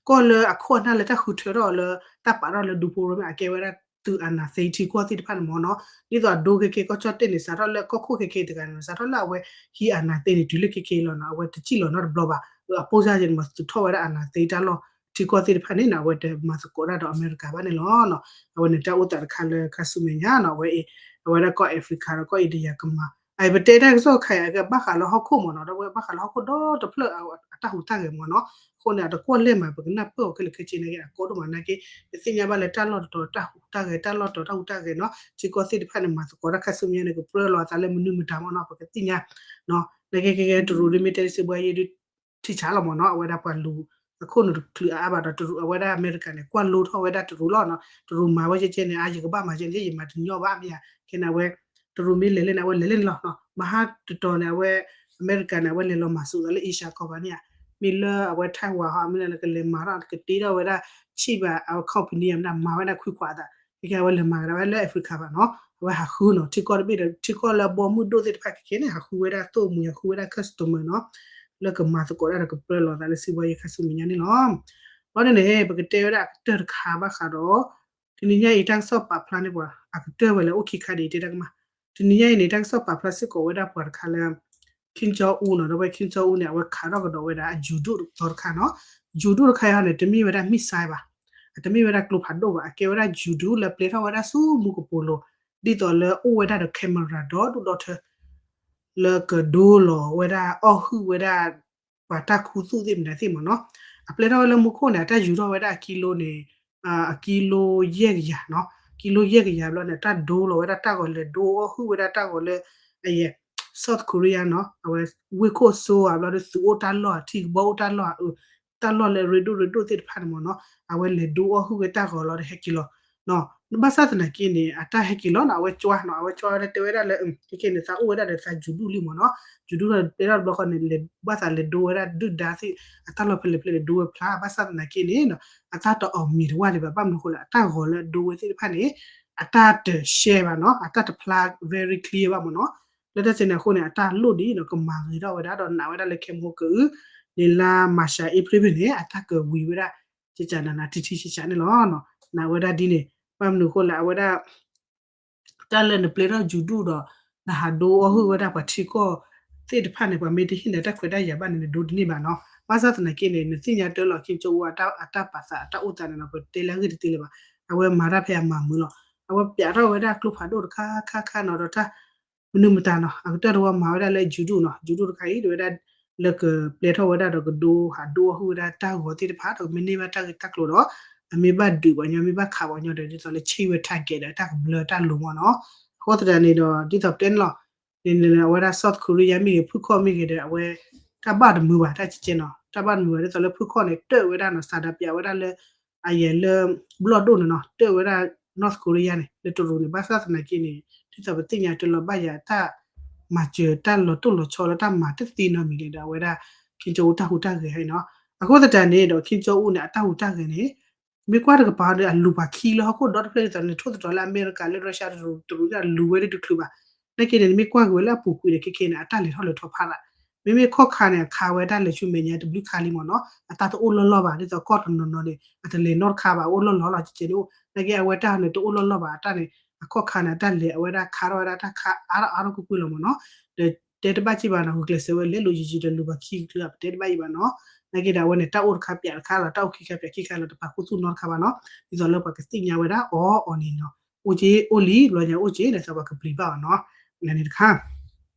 ကီၢ်လၢအခိၣ်အနၢ်လၢတၢ်ဃုထၢထီၣ်အီၤလၢ တၢ်ပာ်ထီၣ်လၢဒူဖိရိမ့ၢ် အကဲဝဲဒၣ်သုးအာဏာသိမ်းထံကီၢ်သ့ၣ်တဖၣ်န့ၣ်မ့ၢ်နီၤ, ဒ်သိးအဒိခဲခဲကီၢ်ကၠီၣ်တဲၣ်န့ၣ် စးထီၣ်လၢကီၢ်ခိၣ်ခဲခဲတဂၤန့ၣ် စးထီၣ်လၢအဝဲဟံးအာဏာသိမ်းန့ၣ် တုၤလၢခဲခဲလီၤနီၤ, အဝဲတစံၣ်လီၤနီတဘျီဘၣ်, အပိၢ်စၢ်ယဲန့ၣ် မၤသူၣ်ထီၣ်ဝဲဒၣ်အာဏာသိမ်းတၢ်လီၢ်ထံကီၢ်သ့ၣ်တဖၣ်န့ၣ်နီၤ, အဝဲတမၤသကိးတၢ်ဒီးအမဲရကၤဘၣ်န့ၣ်လီၤနီၤ, အဝဲန့ၣ်တၢ်အိၣ်သးတခါလၢခါဆူမဲာ်ညါနီၤ, အဝဲအံၤ အဝဲဒၣ်ကီၢ် Africa ဒီးကီၢ် India ကမၤ အဘၣ်တဲတၢ်ကစီၣ်ခါအံၤ အကဘၣ်ဃးလၢဟီၣ်ခိၣ်မ့ၢ်နီၤ, ဒီးဝဲဘၣ်ဃးလၢဟီၣ်ခိၣ်ဒီတဖျၢၣ်အတၢ်ဟူးတၢ်ဂဲၤမ့ၢ်နီၤ, အဃိန့ၣ် အတကွၢ်လဲၢ်မး ပကနၢ်ပၢၢ်အီၤခဲလၢာ်ခဲဆ့န့ၣ်က့ အကီဒိၣ်မးနာ်က့, ပသ့ၣ်ညါဘၣ်လၢတၢ်လီၢ်တတီၤတၢ်ဟူးတၢ်ဂဲၤ တၢ်လီၢ်တတီၤတၢ်ဟူးတၢ်ဂဲၤနီၤ, ထံကီၢ်သ့ၣ်တဖၣ်န့ၣ် မၤသကိးတၢ်ခါဆူညါန့ၣ် ကပြၢလိာ်အသးလၢမနုၤမတၤမ့ၢ်နီၤ, ပကသ့ၣ်ညါ နာ်က့ ကဲကဲ တရူးဒ်မ့ၢ်တဲစ့ဘှါယဲဒ် ထံဆးလီၤမ့ၢ်နီၤ, အဝဲဒၣ်ပှၤလူၤ အခိၣ်နူာ်တချုးအါအါဘၣ်ဒီးတရူး အဝဲဒၣ်အမဲရကၤန့ၣ် ကွၢ်လိထီၣ်ဝဲဒၣ်တရူးလီၤနီၤ, တရူးမၤဝဲကဲကဲန့ၣ် အါ ယကဘၣ်မၤကဲန့ၣ် ယမၤတညီဘၣ်မ့ၢ်ဧါ, ခဲန့ၣ် အဝဲ တရူးမ့ၢ်လဲၤလဲၣ်န့ၣ် အဝဲလဲၤလဲၣ်န့ၣ်လီၤနီၤ, မဟါတတီၤန့ၣ် အဝဲ အမဲရကၤန့ၣ် အဝဲလဲၤလီၤမၤစၢၤသးလၢ Asia ကီၢ်ပၤန့ၣ်ဧါ, မ့ၢ်လၢအဝဲ Taiwan ဟီ မ့ၢ်လၢကလဲၤမၤထီၣ် ကတ့ထီၣ်ဝဲဒၣ် ချံၣ်ဘၣ် အဝဲ company မ့ၢ်ဒၣ်မၤဝဲဒၣ်ခွံခွးအသး, ခဲကဲ အဝဲလဲၤမၤကဒါဝဲလၢ Africa ဘၣ်နီၤ, အဝဲဟးဃုနီၤ, ထံကီၢ်တဘ့ၣ်ဒီး ထံကီၢ်လၢအဘီမုၢ်ဒိၣ်သ့ၣ်တဖၣ်ခဲကဲန့ၣ် ဟးဃုဝဲဒၣ်သိၣ်မှံၤ ဟးဃုဝဲဒၣ် customer နီၤ, လၢကမၤသကိးတၢ်ဒီးကပြၢလိာ်သးလၢစ့ဘှါယဲခါဆူမဲာ်ညါန့ၣ်လီၤ. ဘၣ်န့ၣ်န့ၣ် ပကတဲဝဲဒၣ်အကတၢၢ်တခါဘၣ်ဃးဒီး တနံၤညါအံၤ တၢ်ကစီၣ်ပာ်ဖျါန့ၢ်ပှၤ အကတၢၢ်ဝဲလၢအိၣ်ခံခါဒ်အံၤတဲတၢ်ကမၣ်, တနံၤညါအံၤန့ၣ် တၢ်ကစီၣ်ပာ်ဖျါစ့ၢ်ကီးဝဲဒၣ်ပှၤတခါလၢ Kim Jong Un နီၤ, ဒီးဝဲ Kim Jong Un န့ၣ် အဝဲခးထီၣ်ကဒီးဝဲဒၣ်အယူၤဒိၣ်တသီတခါနီၤ, ယူၤဒိၣ်တခါအံၤန့ၣ် တမ့ၢ်ဝဲဒၣ် missile ဘၣ်, အတမ့ၢ်ဝဲဒၣ်ကျိဖးဒိၣ်ဘၣ်, အကဲဝဲဒၣ်ယူၤဒိၣ်လၢပျဲထီၣ်ဝဲဒၣ်ဆူမူကပိာ်လိၤ, ဒ်သိးလၢအိၣ်ဝဲဒၣ်ဒီး camera ဒီဒူၣ်ဒီထၢ လၢကဒိလီၤဝဲဒၣ်အီၣ်ဟုၣ်ဝဲဒၣ် ပှၤတၢ်ခူသူၣ်သ့ၣ်မနုၤသ့ၣ်မ့ၢ်နီၤ, အပျဲထီၣ်ဝဲလၢမူခိၣ်န့ၣ် အတၢ်ယူၤထီၣ်ဝဲဒၣ်အကံလိန့ၣ် အကံလိယဲၢ်ကယၤနီၤ, ကံလိယဲၢ်ကယၤဘျီန့ၣ် တၢ်ဒိလီၤဝဲဒၣ်တၢ်ဂီၤလဲၤဒိအီၣ်ဟုၣ်ဝဲဒၣ်တၢ်ဂီၤလၢ အယဲ South Korea နီၤ, အဝဲဝ့ၢ်ခိၣ်စိအဘျီဒီးသုးအိၣ်တၢ်လီၢ် ထံကဘီအိၣ်တၢ်လီၢ် တၢ်လီၢ်လၢအရ့ဒိၣ်ရ့ဒိၣ်သ့ၣ်တဖၣ်န့ၣ်မ့ၢ်နီၤ, အဝဲလဲၤဒိအီၣ်ဟုၣ်ဝဲတၢ်ဂီၤလီၤဒီးဟဲက့ၤလီၤ ဘၣ်ဆၣ်သနာ်က့န့ၣ် အတၢ်ဟဲက့ၤလီၤနီၤ, အဝဲကွၢ်နီၤ, အဝဲကွၢ်ဝဲဒၣ်တဲဝဲဒၣ်လၢ ခဲကဲန့ၣ် သးအိၣ်ဝဲဒၣ်ဒီးသးယူၤဒူၣ်လံမ့ၢ်နီၤ, ယူၤဒူၣ်ဒီးပျဲထီၣ်တဘျီဃီန့ၣ် လဲၤဘၣ်သးလဲၤဒိဝဲဒၣ်ဒုၣ်ဒါသ့ၣ် အတၢ်လီၢ်ဖဲလဲၣ်ဖဲလဲၣ်လဲၤဒိဝဲဖျါ, ဘၣ်ဆၣ်သနာ်က့န့ၣ် အတၢ်တအီၣ်မံၤတဝၢ်ဒံးဘၣ်, ဘၣ်မနုၤဃိလဲၣ် အတၢ်ဂီၤလၢအဒိဝဲသ့ၣ်တဖၣ်န့ၣ် အတၢ်တရှဲဘၣ်နီၤ, အတၢ်တဖျါ very clear ဘၣ်မ့ၢ်နီၤ, လၢတၢ်စဲန့ၣ်အဃိန့ၣ် အတၢ်လိၣ်ဒ်အံၤနီၤ ကမၤဂ့ၤထီၣ်ဝဲဒၣ်ဒီးနာ်ဝဲဒၣ်လၢခဲမဟိကၢအု လၢလါမၤရှး အ့ဖြ့ၣ်ဖဲန့ၣ် အတၢ်ကဝံၤဝဲဒၣ် ကကနနၤထံထံဆးဆးန့ၣ်လီၤ. နာ်ဝဲဒၣ်ဒ်န့ၣ် ဘၣ်မနုၤအဃိလဲၣ် အဝဲဒၣ် တၢ်လၢနပျဲထီၣ်ယူၤဒူၣ်ဒီး နဟးဒိအီၣ်ဟုၣ်ဝဲဒၣ်ပှၤထံကီၢ်သ့ၣ်တဖၣ်န့ၣ် ပှၤမ့ၢ်တဟ့ၣ်နၤတၢ်ခွဲးတၢ်ယာ်ဘၣ်န့ၣ် နဒိတန့ၢ်ဘၣ်နီၤ. ဘၣ်ဆၣ်သနာ်က့န့ၣ် နသ့ၣ်ညါတၢ်လီၤ ခ့ကၠိအူအတၢ်ပာ်သးအတၢ်အိၣ်သးန့ၣ်နီၤ ပတဲလၢအဂ့ၢ်တသ့လၢၤဘၣ်. အဝဲမၤတၢ်ဖဲအမၤမုာ်လီၤ. အဝဲပျးထီၣ်ဝဲဒၣ်ကျိဖးဒိၣ်တခါခါခါနီၤ ဒီးတၢ် မနုၤမတၤနီၤ အကတၢၢ်တဝီမၤဝဲဒၣ်လၢယူၤဒူၣ်နီၤ ယူၤဒူၣ်တခါအံၤ တဝဲဒၣ် လၢကပျဲထီၣ်ဝဲဒၣ်ဒီးကဒိဟးဒိအီၣ်ဟုၣ်ဝဲဒၣ်တၢ်ဂီၤသ့ၣ်တဖၣ် ဒီးမ့ၢ်န့ၢ်ဘၣ်တၢ်ဂ့ၢ်တၢ်ကျိၤဒီး အမ့ၢ်ဘၣ်ဒုးပှၤညီ မ့ၢ်ဘၣ်ခးပှၤညီဒီး ဒ်သိးလၢဆ့ဝဲ target ဒီးတၢ်ကဘျၢတၢ်လိၤမ့ၢ်နီၤ. အဃိသတးန့ၣ်ဒီး ဒ်သိးပတဲန့ၣ်လီၤ. န့ၣ် အဝဲဒၣ် South Korea မ့ၢ်ဂ့ၤ ဖုခီၣ်မ့ၢ်ဂ့ၤဒီး အဝဲ တၢ်ဘၣ်တမုာ်ဘၣ် တၢ်ကဲကဲနီၤ တၢ်ဘၣ်တမုာ်ဘၣ် ဒ်သိးလၢဖုခီၣ်န့ၣ် တၢၣ်ဝဲဒၣ်နီၤ စးဒးပျးဝဲဒၣ်လၢ အယဲၢ်လၢ ဘျီၣ်ဒိၣ်န့ၣ်နီၤ တၢၣ်ဝဲဒၣ် North Korea န့ၣ် လၢတရူးန့ၣ် ဘၣ်ဆၣ်သနာ်က့န့ၣ် ဒ်သိးပသ့ၣ်ညါတၢ်လီၤဘၣ်ယၤတၢ် မၤစၢၤတၢ်လီၤတိၢ်လီၤဆီလၢတၢ်မၤတသ့နီတမံၤလဲၣ်ဒီး အဝဲဒၣ် ခ့ကၠိအူတၢ်ဟူးတၢ်ဂဲၤဟဲနီၤ. အဃိသတးန့ၣ်ဒီး ခ့ကၠိအူန့ၣ် အတၢ်ဟူးတၢ်ဂဲၤန့ၣ် မ့ၢ်ကွၢ်တကပၤဒီး အလူၤပှၤခံလၢဟီၣ်ခိၣ်ဒီတဖျၢၣ်ဒ်သိးန့ၣ် ထိၣ်သတြီၤလၢအမဲရကၤ လၢရၢရှါတရူး တရူးန့ၣ် အလူၤဝဲဒၣ်တချုးဘၣ်. နာ်က့န့ၣ် နမ့ၢ်ကွၢ်က့ၤဝဲလၢအပူၤကွံာ်ဒီး ခဲခဲန့ၣ် အတၢ်လဲၤထီၣ်လဲၤထီဖးလၢ် မ့မ့ၢ်ခီၣ်ခါန့ၣ် အခါဝဲတၢ်လဲၤဆူမဲာ်ညါတဘျုးခါလံမ့ၢ်နီၤ အတၢ်တအိၣ်လီၢ်လီၢ်ဘၣ် ဒ်သိးကီၢ်တနီၤနီၤန့ၣ် အတလဲၤနီတခါဘၣ် အိၣ်လီၢ်လီၢ်လီၤ ကဲကဲန့ၣ်အိၣ် နာ်က့အဝဲတၢ်န့ၣ် တအိၣ်လီၢ်လီၢ်ဘၣ် အတၢ်န့ၣ် အခီၣ်ခါန့ၣ် အတၢ်လဲၤအဝဲဒၣ်ခါထီၣ်ဝဲဒၣ်တၢ်ခါအါထီၣ်အါထီၣ်ကွ့ၢ်ကွ့ၢ်လီၤမ့ၢ်နီၤ ဒီးတဲတဘၣ်က့ၢ်ဘၣ်နီၤ ဂုာ်ကျဲးစၢးဝဲလဲၤလိၤယံာ်ယံာ်ဒီးလူၤဘၣ်ခံကကျၢၤ ပတဲတဘၣ်အံၤဘၣ်နီၤ နာ်က့ဒီးအဝဲန့ၣ် တၢ်အိၣ်တခါပၠးတခါလီၤ တၢ်အိၣ်ခံခါပၠးခံခါလီၤ တပာ်ခူသူၣ်နီတခါဘၣ်နီၤ ဒ်သိးလၢပှၤကသ့ၣ်ညါဝဲဒၣ်အီၤအီၤန့ၣ်နီၤ အိၣ်က့အိၣ်လံ ဘျီညါအိၣ်က့ ဒ်သိးပှၤကပျံၤဘၣ်အီၤနီၤ နန့ၣ်တခါ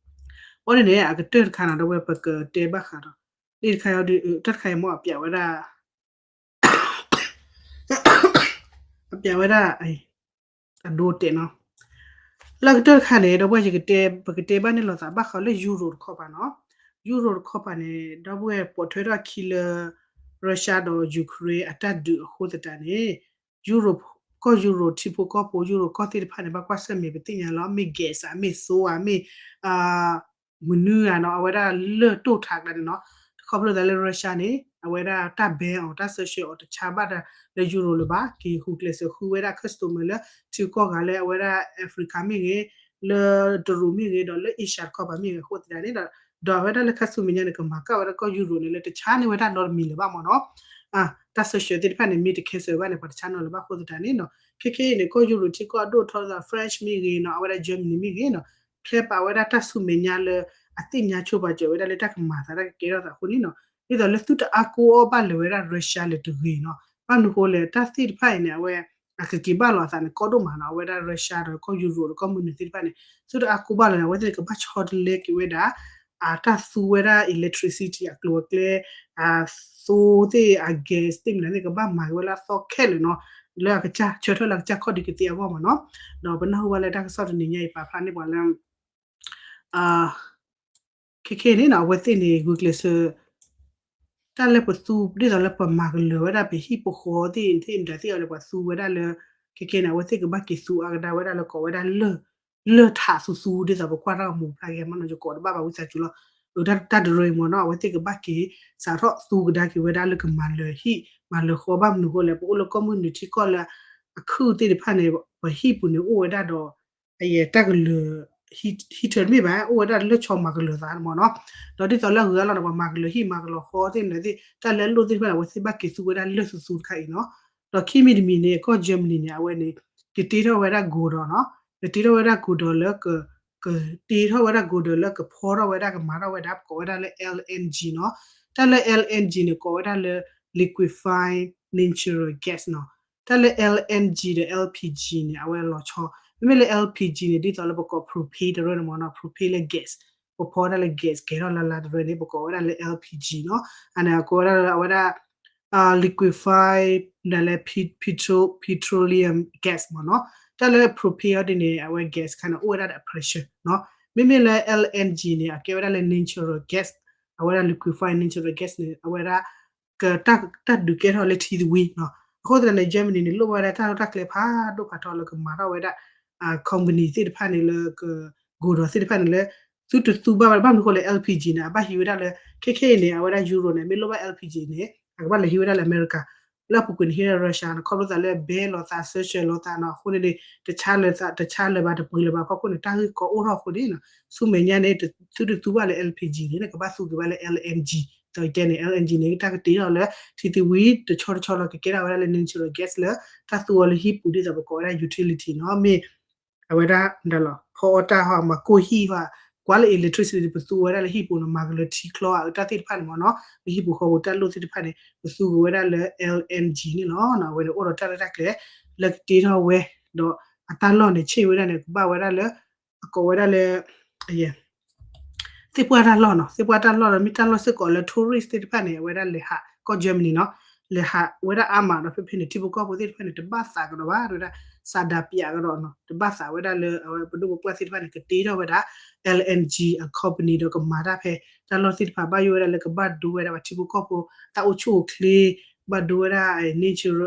အဃိန့ၣ်န့ၣ် အကတၢၢ်တခါနီၤ ဒီပုၢ်ဝဲၢ် ပကတဲဘၣ်ဃးဒီး န့ၣ်တခါအံၤ တၢ်တခါအံၤမ့ၢ်အပျးဝဲဒၣ် အပျးဝဲဒၣ် အဒိတဲာ်နီၤ. လၢအကတၢၢ်တခါန့ၣ် ဒီပုၢ်ဝဲၢ် ယကတဲ ပကတဲဘၣ်န့ၣ်လိာ်သးဘၣ်ဃးလၢ Euro တခီပၤနီၤ. Euro တခီပၤန့ၣ် ဒီပုၢ်ဝဲၢ် ပိာ်ထွဲထီၣ်အခံလၢ Russia ဒီး Ukraine အတၢ်ဒုးအဃိသတးန့ၣ် Euro ကီၢ် Euro ထံဖိကီၢ်ဖိ Euro ကီၢ်သ့ၣ်တဖၣ်န့ၣ် ဘၣ်ကွၢ်ဆၢၣ်မဲာ် ပသ့ၣ်ညါလီၤ မ့ၢ် gas ဧါ မ့ၢ်သိဧါ မ့ၢ် မနုၤဧါနီၤ အဝဲဒၣ်လၢတိၢ်ထးကျါန့ၣ်နီၤ. တခီဖျိသးလၢ Russia န့ၣ် အဝဲဒၣ်တၢ် ban အီၤ တၢ် sanction အီၤ တဆါဘၣ်လၢ Euro လၢၤဘၣ် က့ၤဃုကျဲးစၢးဃုဝဲဒၣ် customer လၢထံကီၢ်ဂၤလၢအဝဲဒၣ် Africa မ့ၢ်ဂ့ၤ လၢတရူးမ့ၢ်ဂ့ၤ ဒီးလၢ Asia တခီပၤမ့ၢ်ဂ့ၤ အဃိသတးန့ၣ်ဒီး ဒီးအဝဲဒၣ်လၢ customer ညါန့ၣ် ကမၤကၣ်ဝဲဒၣ်ကီၢ် Euro န့ၣ် လၢတဆါန့ၢ်ဝဲတၢ်နီတမံၤလၢၤဘၣ်မ့ၢ်နီၤ. တၢ် sanction သ့ၣ်တဖၣ်န့ၣ် မ့ၢ်တ cancel ဘၣ်န့ၣ် ပှၤတဆါနီၤလၢၤဘၣ်အဃိသတးန့ၣ်နီၤ ခဲခဲအံၤန့ၣ် ကီၢ် Euro ထံကီၢ်အဒိၣ်ထီၣ်သး France မ့ၢ်ဂ့ၤနီၤ အဝဲဒၣ် Germany မ့ၢ်ဂ့ၤနီၤ ဖျဲးပာ်ဝဲဒၣ်တၢ်ဆူမဲာ်ညါလၢ အသ့ၣ်ညါဆိပာ်စၢၤဝဲဒၣ်လၢတၢ်ကမၤသးတၢ်ကကဲထီၣ်သးအဃိန့ၣ်နီၤ. ဒ်သိးလၢသုတအါကိးအီၣ်ဘၣ်လၢၤဝဲဒၣ် Russia လၢၤတဂ့ၤနီၤ. ဘၣ်မနုၤဃိလဲၣ် တၢ်သ့ၣ်တဖၣ်အံၤန့ၣ် အဝဲ အကက့ၤဘၣ်လီၤအသးန့ၣ် ကီဒိၣ်မးနီၤ. အဝဲဒၣ် Russia ဒီးကီၢ် Euro ဒီးကီၢ်မုၢ်နုာ်သ့ၣ်တဖၣ်န့ၣ် သုတအါကိးဘၣ်လၢၤန့ၣ် အဝဲသ့ၣ်န့ၣ် ကဘၣ်ဆီတလဲက့ၤဝဲဒၣ် အတၢ်သူဝဲဒၣ် electricity အကျိၤအကျဲ အသိသ့ၣ် အ gas သ့ၣ်မနုၤသ့ၣ် ကဘၣ်မၤက့ၤဝဲလၢအသီခဲလၢာ်နီၤ. လၢအကစၢ်ဆၢထၢၣ်လၢအကစၢ်ခီၣ်ဒံကသ့အဂီၢ်မ့ၢ်နီၤ. ဒီးပနၢ်ဟူဘၣ်လၢတၢ်ကစီၣ်တနံၤညါအံၤ ပာ်ဖျါန့ၢ်ပှၤလၢ ခဲခဲန့ၣ်နီၤ အဝဲသ့ၣ်န့ၣ် ဂုာ်ကျဲးစၢး တၢ်လၢပသူ ဒ်သိးလၢပမၤကလၢၤဝဲဒၣ်ပဟံၣ်ပဃီသ့ၣ် သ့ၣ်မတၤသ့ၣ်အီၤန့ၣ် ပှၤသူဝဲဒၣ်လၢ ခဲခဲန့ၣ် အဝဲသ့ၣ်ကဘၣ်က့ၤသူအါကဒါဝဲဒၣ်လၢကိးဝဲဒၣ်လၢၢ် လၢၢ်ထးသူသူ ဒ်သိးပကွၢ်တၢ်ဂီၤမူဖျါဂ့ၤမ့ၢ်နီၤ ယကိးတဘၣ်ဘၣ်ဝံသးစူၤလီၤ. တၢ်တရၢအံၤမ့ၢ်နီၤ အဝဲသ့ၣ်ကဘၣ်က့ၤ စးထီၣ်သူကဒါက့ၤဝဲဒၣ်လၢကမၤလၢၤဟံၣ် မၤလၢၤဃီ ဘၣ်မနုၤဃိလဲၣ် ပအိၣ်လၢကီၢ်မုၢ်နုာ်ထံကီၢ်လၢ အခုၣ်သ့ၣ်တဖၣ်န့ၣ် ပဟံၣ်ပူၤန့ၣ်အိၣ်ဝဲဒၣ်ဒီး အယဲၢ်တၢ်ကလၢၤ heater တမ့ၢ်ဘၣ် အိၣ်ဝဲဒၣ်လၢၢ်ဆီမၤကလၢၤသးမ့ၢ်နီၤ. ဒီးဒ်သိးလၢအဂုၤအဂၤလီၤန့ၣ် ပှၤမၤကလၢၤဟံၣ်မၤကလၢၤဃီသ့ၣ်မနုၤသ့ၣ် တၢ်လၢအလိၣ်သ့ၣ်တဖၣ်န့ၣ် အဝဲသ့ၣ်ဘၣ်က့ၤသူဝဲဒၣ်လၢၢ်သူသူတခါအံၤနီၤ. ဒီးခံမံၤတမံၤန့ၣ် ကီၢ် Germany န့ၣ် အဝဲန့ၣ် ကတ့ထီၣ်ဝဲဒၣ် ကိၢ်ဒီး နီၤ ကတ့ထီၣ်ဝဲဒၣ် ကိၢ်ဒီး လၢ ကတ့ထီၣ်ဝဲဒၣ် ကိၢ်ဒီး လၢကဖီထီၣ်ဝဲဒၣ် ကမၤထီၣ်ဝဲဒၣ် ပကိးဝဲဒၣ်လၢ LNG နီၤ. တၢ်လၢ LNG န့ၣ် ကိးဝဲဒၣ်လၢ liquefied natural gas နီၤ. တၢ်လၢ LNG ဒီး LPG န့ၣ် အဝဲလီၤဆီ မ့မ့ၢ်လၢ LPG န့ၣ် ဒ်သိးလၢပကိး propane တရၢန့ၣ်မ့ၢ်နီၤ propane လၢ gas ပဖီဝဲဒၣ်လၢ gas ကဲထီၣ်လၢ်လၢ်တရၢန့ၣ် ပကိးဝဲဒၣ်လၢ LPG နီၤ. အန့ၣ် ကိးဝဲဒၣ်လၢအဝဲဒၣ် liquefied ဒၣ်လဲၣ် petro petroleum gas မ့ၢ်နီၤ. တၢ်လၢ propane အီၤဒ်န့ၣ် အဝဲ gas ခါန့ၣ် အိၣ်ဝဲဒၣ်ဒီး pressure နီၤ. မ့မ့ၢ်လၢ LNG န့ၣ် အကဲဝဲဒၣ်လၢ natural gas အဝဲဒၣ် liquefied natural gas န့ၣ် အဝဲဒၣ် တၢ်ဒုးကဲထီၣ်လၢထံသဝံၤနီၤ. အဃိသတးန့ၣ် Germany န့ၣ် လိၣ်ဝဲဒၣ်တၢ်လီၢ်တၢ်ကျဲဖးဒိၣ်ဖးထီလၢကမၤထီၣ်ဝဲဒၣ် company သ့ၣ်တဖၣ်န့ၣ်လၢ က ကိၢ်ဒီး သ့ၣ်တဖၣ်န့ၣ်လၢ သုတသူဘၣ်ဝဲ ဘၣ်မနုၤဃိလဲၣ် LPG န့ၣ် အဘၣ်ဟံးဝဲဒၣ်လၢ ခဲခဲအံၤန့ၣ် အဝဲဒၣ် Euro န့ၣ် မ့ၢ်လိၣ်ဘၣ် LPG န့ၣ် အကဘၣ်လဲၤဟံးဝဲဒၣ်လၢ America လၢအပူၤကွံာ်န့ၣ် ဟံးဝဲဒၣ် Russia န့ၣ် ခီဖျိသးလၢ ဘဲလိာ်သး စၢဆၢလိာ်သးနီၤ. အဃိန့ၣ်န့ၣ် တဆါလၢၤသး တဆါလၢၤဘၣ် တပှ့ၤလၢၤဘၣ် ဖီခိၣ်န့ၣ် တၢ်ဂ့ၢ်ကီအိၣ်ထီၣ်အဃိန့ၣ်နီၤ ဆူမဲာ်ညါန့ၣ် သုတသူဘၣ်လၢ LPG န့ၣ် ကဘၣ်သူက့ၤဘၣ်လၢ LNG ဒီးတဲန့ၣ် LNG န့ၣ် တၢ်ကတ့ထီၣ်လၢ ထံသဝံၤ တဆီတဆီလီၤ ကကဲထီၣ်ဝဲဒၣ်လၢ natural gas လၢ တၢ်သူအီၤလၢဟံၣ်ပူၤ ဒ်သိးပကိးဝဲဒၣ် utility နီၤ. မ့ၢ် အဝဲဒၣ် ဒၣ်လီၤ ဖီအီၣ်တၢ်ဟီ မၤကိၢ်ဟံၣ်ဟီ ကွၢ်လၢ electricity ပသူဝဲဒၣ်လၢဟံၣ်ပူၤနီၤ မၤကလၢၤထံချီအတၢ်သ့ၣ်တဖၣ်န့ၣ်မ့ၢ်နီၤ လၢဟံၣ်ပူၤဃီပူၤတၢ်လိၣ်သ့ၣ်တဖၣ်န့ၣ် ပသူက့ၤဝဲဒၣ်လၢ LNG န့ၣ်လီၤ. အဝဲန့ၣ်အိၣ်ဒီးတၢ်ရဲၣ်တၢ်ကျဲၤ လၢကတ့ထီၣ်ဝဲ ဒီးအတၢ်လီၢ်န့ၣ် ဆ့ၣ်ဝဲဒၣ်န့ၣ် ကဘၣ်ဝဲဒၣ်လၢ အကိးဝဲဒၣ်လၢ သ့ၣ်ပှၢ်တၢ်လီၢ်နီၤ သ့ၣ်ပှၢ်တၢ်လီၢ်ဒီး မ့ၢ်တၢ်လီၢ်စ့ၢ်ကီးလၢ tourist သ့ၣ်တဖၣ်န့ၣ် အဝဲဒၣ်လဲၤဟး ကီၢ် Germany နီၤ လဲၤဟးဝဲဒၣ်အါမးဒီး ဖဲဖဲန့ၣ် ထံဖိကီၢ်ဖိသ့ၣ်တဖၣ်န့ၣ် တဘၣ်သးကဒီးဘၣ် ဝဲဒၣ် စးဒးပၠးကဒီးနီၤ တဘၣ်သးဝဲဒၣ်လၢ အဝဲပဒိၣ်ပပှၢ်သ့ၣ်တဖၣ်န့ၣ် ကတ့ထီၣ်ဝဲဒၣ် LNG အ company ဒီးကမၤတၢ်ဖဲ တၢ်လီၢ်သ့ၣ်တဖၣ် ဘၣ်ယိၣ်ဝဲဒၣ်လၢကဘၣ်ဒိဝဲဒၣ်ပှၤထံဖိကီၢ်ဖိ တၢ်အိၣ်ဆူၣ်အိၣ်ချ့ ဘၣ်ဒိဝဲဒၣ် nature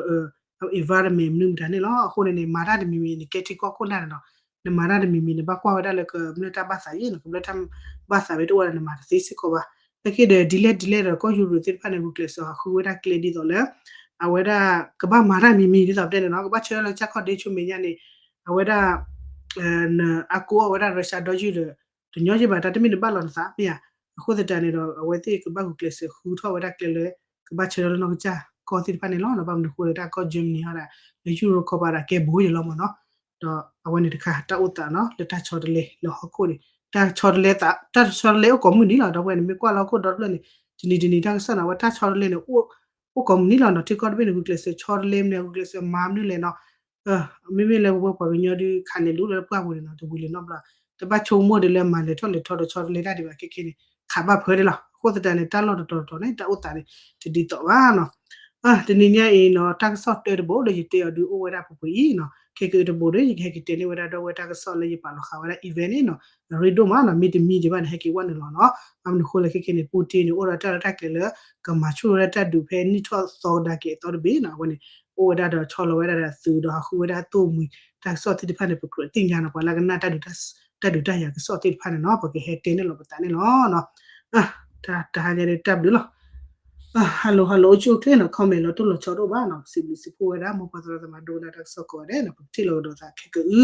environment မနုၤမတၤန့ၣ်လီၤ. အဃိန့ၣ်န့ၣ် မၤတၢ်တမံၤမံၤန့ၣ် ကဲထံကီၢ်ခိၣ်နၢ်န့ၣ်နီၤ နမၤတၢ်တမံၤမံၤ နဘၣ်ကွၢ်ဝဲဒၣ်လၢကမျၢၢ်တၢ်ဘၣ်သးယဲၢ်နီၤ ကမျၢၢ်တၢ်ဘၣ်သးဝဲတအိၣ်ဒီး နမၤတသ့စ့ၢ်ကီးဘၣ်. လၢခံဒီး ဒ်လဲၣ်ဒ်လဲၣ်ဒီး ကီၢ်ယူရိသ့ၣ်တဖၣ်န့ၣ် ဂုာ်ကျဲးစၢးဟးဃုဝဲဒၣ်ကျဲဒ်သိးလၢ အဝဲဒၣ် ကဘၣ်မၤတၢ်မံၤမံၤဒ်သိးပတဲန့ၣ်နီၤ ကဘၣ်ဆၢထၢၣ်လၢကစၢ်ခီၣ်ဒ့ဆူမဲာ်ညါန့ၣ် အဝဲဒၣ် နအါကိးအီၣ်ဝဲဒၣ် Russia ဒီယုၢ်ဒီး တညီယဲၢ်ဘၣ် တၢ်တမ့ၢ်နဘၣ်လီၤနသးမ့ၢ်ဧါ. အဃိသတးန့ၣ်ဒီး အဝဲသ့ၣ်ကဘၣ်ဂုာ်ကျဲးစၢးဃုထီၣ်ဝဲဒၣ်ကျဲလၢ ကဘၣ်ဆၢထၢၣ်လၢနီၢ်ကစၢ်ကီၢ်သ့ၣ်တဖၣ်န့ၣ်လီၤ. ဘၣ်မနုၤဃိလၢတၢ်ကီၢ် Germany ဟီဒၣ် လၢယူရိခီပၤဒၣ် ကဲဘိယဲၢ်လီၤမ့ၢ်နီၤ. ဒီးအဝဲန့ၣ်တခါ တၢ်အိၣ်သးနီၤ လၢတၢ်ဆီတလဲလၢဟီၣ်ခိၣ်န့ၣ် တၢ်ဆီတလဲသး တၢ်ဆီတလဲအိၣ်ကိးမုၢ်နံၤလီၤ. ဒီပုၢ်ဝဲၢ်န့ၣ် မ့ၢ်ကွၢ်လၢဟီၣ်ခိၣ်ဒီတဖျၢၣ်န့ၣ် တနံၤတနံၤတၢ်ကစီၣ်န့ၣ် အဝဲတၢ်ဆီတလဲန့ၣ် အိၣ်ကိးမုၢ်နံၤလီၤနီၤ. ထံကီၢ်တဘ့ၣ်န့ၣ် ဂုာ်ကျဲးစၢးဆီတလဲမနုၤ ဂုာ်ကျဲးစၢးမၤမနုၤလဲၣ်နီၤ. မ့မ့ၢ်လၢပဝဲပှၤကညီဒုးခးန့ၢ်လိၤလၢပှၢ်ပူၤန့ၣ်နီၤ တဝံၤလၢၤနီတဘျီ တဘၣ်ဆိကမိၣ်ဒီးလၢမၤလဲၤထီၣ်လဲၤထီဒီးဆီတလဲဒၣ်ဒံးဘၣ် ခဲခဲန့ၣ် ခးဘၣ်ဖၢဒၣ်လီၤ. အဃိသတးန့ၣ် တၢ်လီၢ်တတီၤတတီၤန့ၣ် တၢ်အိၣ်သးန့ၣ် တဒ်သိးဘၣ်နီၤ. တနံၤညါအံၤနီၤ တၢ်ကစီၣ်တၢတဘိလၢယတဲအီၤဒုးအိၣ်ဝဲဒၣ်ပှဲၤပှဲၤအံၤနီၤ. ခဲကတဘိဒီး ယကဟဲက့ၤတဲန့ၢ်ဝဲဒၣ်ဒီးဝဲတၢ်ကစီၣ်လၢယပာ်လီၤဃာ်ဝဲဒၣ် event န့ၣ်နီၤ. ရ့ဒိၣ်မးနီၤ မ့တမံၤဒံးဘၣ်န့ၣ် ဟဲက့ၤဝဲနုာ်လီၤနီၤ. ဘၣ်မနုၤဃိလဲၣ်ခဲခဲန့ၣ် Putin န့ၣ် အိၣ်ဒီးတၢ်ရဲၣ်တၢ်ကျဲၤလၢ ကမၤဆူၣ်ထီၣ်ဝဲဒၣ်တၢ်ဒုးဖဲနံၣ်ထီၣ်သီကဒါက့ၤအသီတဘ့ၣ်နီၤ. အဝဲန့ၣ် အိၣ်ဝဲဒၣ်ဒီးဆီလီၤဝဲဒၣ်ဒီးသုးဒီးဟးဃုဝဲဒၣ်သိၣ်မှံၤ တၢ်ကစီၣ်သ့ၣ်တဖၣ်န့ၣ် ပကြၢးသ့ၣ်ညါနီၤ ပှၤလၢကနၣ် တၢ်ဒုးတၢ်ယၤကစီၣ်သ့ၣ်တဖၣ်န့ၣ်နီၤ ပကဟဲတဲန့ၢ်လီၤပသးန့ၣ်လီၤ. တၢ်ဟါညါဒီးတၢ်ဘျုးလီၤ. Hello hello အိၣ်ဆူၣ်အိၣ်ချ့နီၤ comment လီၤတိၢ်လီၤဆီဒိၣ်ဘၣ်နီၤ စံးဘျုးစံးဖှိၣ်ဝဲဒၣ် မိၢ်ပၢ်သရၣ်သမါဒိကနၣ်တၢ်ကစီၣ်ကိးဂၤဒဲးနီၤ ပကထံၣ်လီၤကဒီးသးခဲကအု